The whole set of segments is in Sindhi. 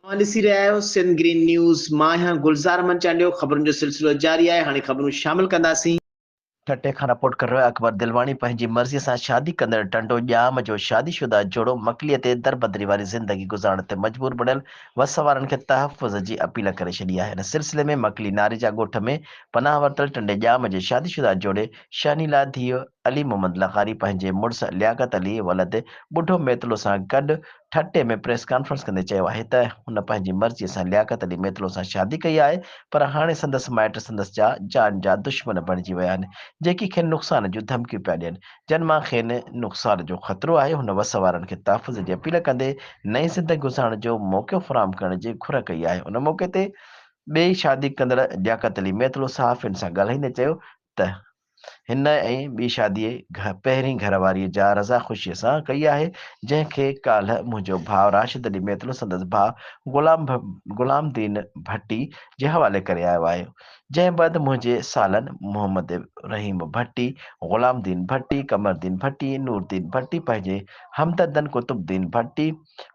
اوهان ڏسي رهيا آهيو سنڌ گرين نيوز، مان آهيان گلزار احمد چانڊيو، خبرن جو سلسلو جاري آهي، هاڻي خبرون شامل ڪنداسين. ٺٽي کان رپورٽ ڪري رهيو آهي اڪبر دلواڻي پنهنجي مرضي سان شادي ڪندڙ ٽنڊو ڄام جو شادي شده جوڙو مڪليء تي دربدري واري زندگي گذارڻ تي مجبور بڻيل وس وارن کي تحفظ جي اپيل ڪري ڇڏي آهي ان سلسلي ۾ مڪلي ناريجا ڳوٺ ۾ پناهه ورتل ٽنڊي ڄام جي شادي شده جوڙي شهنيلا ڌيء علي محمد لغاري پنهنجي مڙس لياقت علي ولد ٻڍو ميتلو سان گڏ ٺٽي ۾ پريس ڪانفرنس ڪندي چيو آهي ته هن پنهنجي مرضيء سان لياقت علي ميتلو سان شادي ڪئي آهي پر هاڻي سندس مائٽ سندس جا جان جا دشمن بڻجي ويا آهن جيڪي کين نقصان جون ڌمڪيون پيا ڏين جن مان کين نقصان جو خطرو آهي هن وس وارن کي تحفظ جي اپيل ڪندي نئين زندگي گذارڻ جو موقعو فراهم ڪرڻ جي گهر ڪئي آهي ان موقعي تي ٻئي شادي ڪندڙ لياقت علي ميتلو صحافين سان ڳالهائيندي چيو ته هن ۽ ٻي شادي پهرين گهر واريء جا رضا خوشيء سان ڪئي آهي، جنهن کي ڪالهه منهنجو ڀاء راشد علي ميتلو سندس ڀاء غلام غلام دين ڀٽي جي حوالي ڪري آيو آهي، جنهن بعد منهنجي سالن محمد رحيم ڀٽي، غلام دين ڀٽي، قمر دين ڀٽي، نور دين ڀٽي پنهنجي همدردن قطب دين ڀٽي،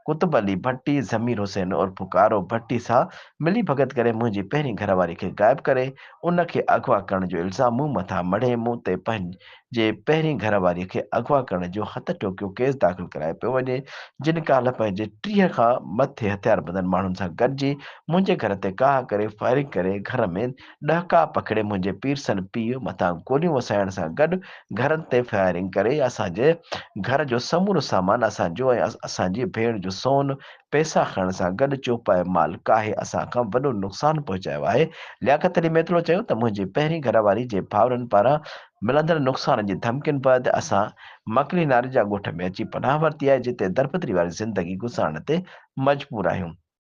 قطب علي ڀٽي، ضمير حسين عرف ڪارو ڀٽي سان ملي ڀڳت ڪري منهنجي پهرين گهر واري کي غائب ڪري ان کي اغوا ڪرڻ جو الزام مون مٿان مڙهي مون تي پنهنجي پهرين گهر واري کي اغوا ڪرڻ جو هٿ ٺوڪيو ڪيس داخل ڪرايو پيو وڃي جن ڪالهه پنهنجي 30 کان مٿي هٿياربندن ماڻهن سان گڏجي منهنجي گهر تي ڪاهه ڪري فائرنگ ڪري گهر ۾ ڏهڪاء پکيڙي منهنجي پيرسن پيء مٿان گوليون وسائڻ سان گڏ گهرن تي فائرنگ ڪري اسان جي گهر جو سمورو سامان اسان جو ۽ اسان جي ڀيڻ جو سون پئسا کڻڻ سان گڏ چوپائي مال ڪاهي اسان کان وڏو نقصان پهچايو آهي. لياقت علي ميتلو چيو ته منهنجي پهرين گهر واري جي ڀائرن پاران ملندڙ نقصان جي ڌمڪين بعد اسان مڪلي ناريجا ڳوٺ ۾ اچي پناهه ورتي آهي جتي دربدري واري زندگي گذارڻ تي مجبور آهيون.